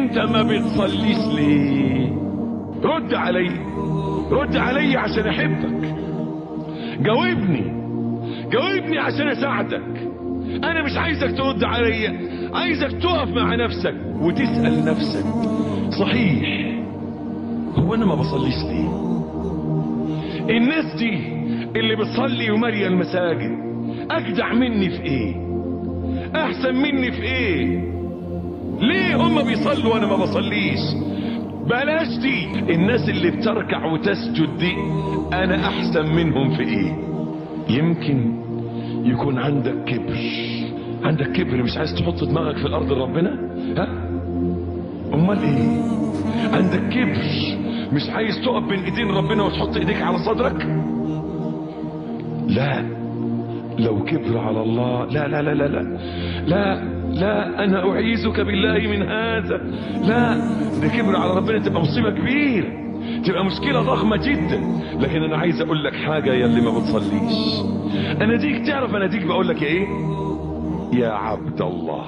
انت ما بتصليش ليه؟ رد علي، رد علي عشان احبك. جاوبني، جاوبني عشان اساعدك. انا مش عايزك ترد علي، عايزك تقف مع نفسك وتسأل نفسك، صحيح هو انا ما بصليش ليه؟ الناس دي اللي بتصلي وماليه المساجد اجدع مني في ايه؟ احسن مني في ايه؟ ليه هم بيصلوا وانا ما بصليش؟ بلاش دي. الناس اللي بتركع وتسجد دي انا احسن منهم في ايه؟ يمكن يكون عندك كبر، عندك كبر مش عايز تحط دماغك في الارض لربنا. ها؟ امال ايه؟ عندك كبر مش عايز تقف بين ايدين ربنا وتحط ايديك على صدرك؟ لا، لو كبر على الله، لا لا لا لا لا لا لا، انا اعيذك بالله من هذا. لا، ده كبر على ربنا تبقى مصيبة كبيرة، تبقى مشكلة ضخمة جدا. لكن انا عايز اقول لك حاجة يا اللي ما بتصليش، انا ديك تعرف انا ديك بقول لك ايه؟ يا عبد الله.